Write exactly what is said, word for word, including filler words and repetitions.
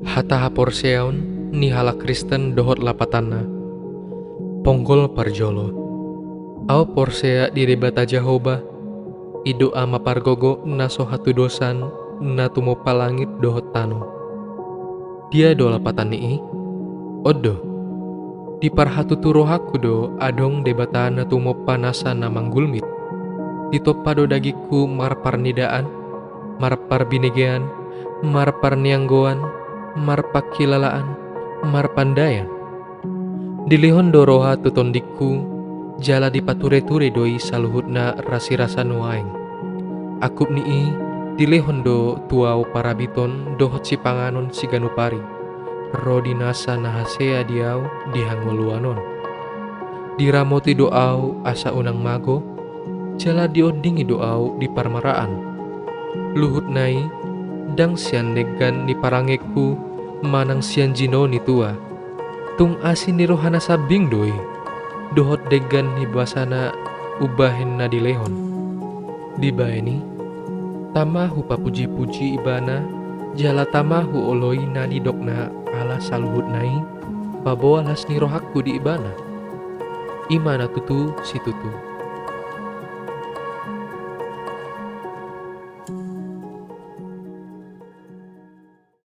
Hata haporseaon ni halak Kristen dohot lapatanna. Ponggol parjolo. Ahu porsea di Debata Jahowa, i do Ama pargogo na so hatudosan, na tumompa langit dohot tano. Dia do lapatan ni i? On do. Diparhatutu rohangku do adong Debata na tumompa nasa na manggulmit. Ditompa do dagingku marparnidaan, marparbinegean, marparnianggoan, marpangkilalaan, marpandaian. Dilehon do roha tu tondingku, jala dipatureture do i saluhutna rasirasa nuaeng. Angkup ni i dilehon do tu ahu parabiton dohot sipanganon siganup ari, ro di nasa na hasea di ahu di hangoluan on. Diramoti do ahu asa unang mago, jala diondingi do ahu di parmaraan. Luhutna i, ndang sian denggan ni parangengku manang sian jino ni tua. Tung asi ni roha na sambing do i, dohot denggan ni basana umbahen na dilehon. Dibahen i, tama hupapujipuji Ibana, jala tama huoloi na nidokna, ala saluhutna i paboa las ni rohangku di Ibana. I ma na tutu situtu.